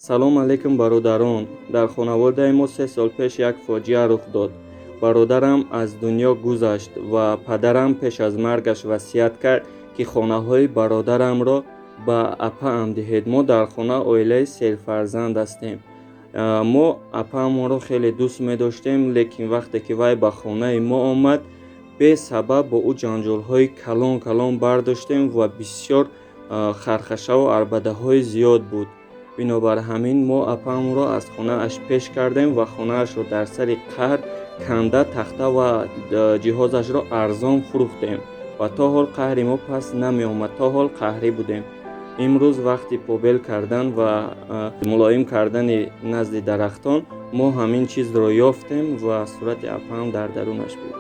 Салом алейкум, бародарон. Дар хонаводаи мо 3 сол пеш як фоҷиа рух дод. Бародарам аз дунё гузашт ва падарам пеш аз маргаш васият кард, ки хонаҳои бародарамро ба апаам диҳед. Мо дар хона оилаи серфарзанд ҳастем. Мо апаамонро хеле дӯст медоштем, лекин вақте ки вай ба хонаи мо омад, бесабаб бо ӯ ҷанҷолҳои калон калон бардоштем ва бисёр хархашаву арбадаҳои зиёд буд. Бинобар ҳамин мо апаамонро аз хонааш пеш кардем ва хонаашро дар сари қаҳр канда, тахта ва ҷиҳозашро арзон фурӯхтем ва то ҳол қаҳри мо пас намеомад, то ҳол қаҳрӣ будем. Имрӯз вақти побел кардан ва мулоим кардани назди дарахтон мо ҳамин чизро ёфтем ва сурати апаам дар дарунаш буд.